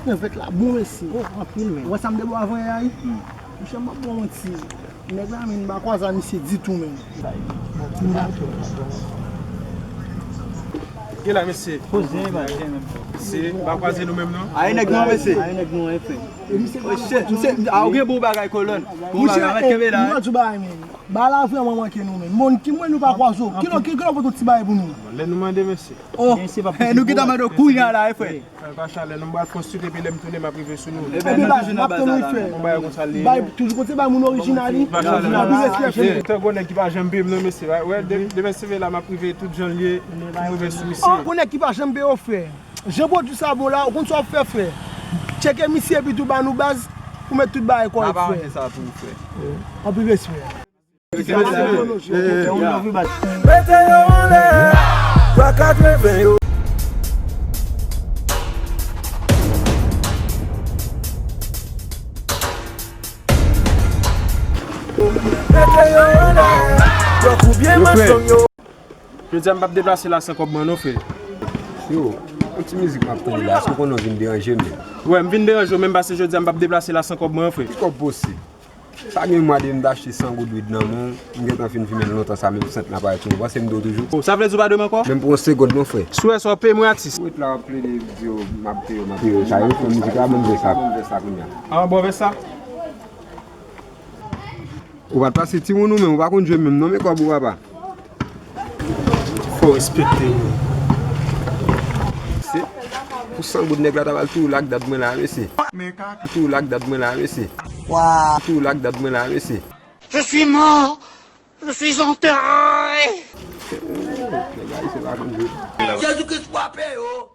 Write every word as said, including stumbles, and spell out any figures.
Krevèt la bon, mesye. Oh, anpil, men. Ou wè sa m te ba w avan yè a, wi? Monchè, m ap ba w manti. Nèg la, men, m pa kwaze a misye ditou, men. Gen la, mesye. Poze, ba, gen menm. Mesye, m pa kwaze nou menm, non. Aye, nèg nou an, mesye. Aye, nèg nou an, frè. Mesye, a, ou gen bon bagay, kolòn. Bon bagay, mèt kenbe la, wi. Mwen di w bagay, men. Bagay la vrèman manke nou, men. Moun ki mwen nou pa kwaze w. Kilè, kilè w pote yon ti bagay pou nou? Lè nou mande, mesye. Oh, nou gentan mande w kounye a la, wi, frè. Frè, pa chalè, nou pral fè yon sweet epi lè m tounen, m ap rive sou nou. Epi bay, m ap tann wi, frè. Yon bagay konsa l ye. Bay, toujou konte bay moun orijinal, wi. Pa chalè. M ap rive, frè. Tankou nèg ki pa janm peye m, non, mesye. Wè, de-, demen se vre la, m ap rive tout jan l ye, m rive sou misye. Oh, pou nèg ki pa janm peye w, frè. Jan pwodui sa bon la, ou konn sa w ap fè, frè. Tcheke misye epi tou ba nou baz, pou met tout bagay kòrèk, frè. N ap aranje sa pou ou, frè. Anpil respè. Mete yo anlè, twa katreven yo. Mete yo anlè, tankou byen machann yo. Jodi a m p ap deplase la san kòb mwen non, frè. Yo, yon ti mizik m ap tande la, èske w konnen w vin deranje m menm? Wè, m vin deranje w menm, paske jodi a m p ap deplase la san kòb mwen non, frè. Ki kòb posib? Sa gen mwa depi m t achte san goud wid nan men w, m gentan fin fimen l lontan sa, menm sent la parèt sou mwen. Panse m di w toujou. Oh, sa vle di w pa dwe m ankò? Menm pou yon segonn non, frè. Si w wè sa w ap peye mwen, atis. Ou ret la w ap plede di yo m ap peye w, m ap peye w. Sa yo fè mizik la, ban m vè sa. Ban m vè sa kounye a. A, ban w vè sa. Ou pa t pase timoun ou menm, ou pa konn jwe menm non, men kòb ou papa. Fò w respekte yo. Se pou san goud nèg la ta pral touye w lak dad mwen la, mesye. Touye w lak dad mwen la, mesye. Touye w lak dad mwen la, mesye. Je suis mort. Je suis enterré. Nèg la, se pa konn jwe. Jezikri frape yo.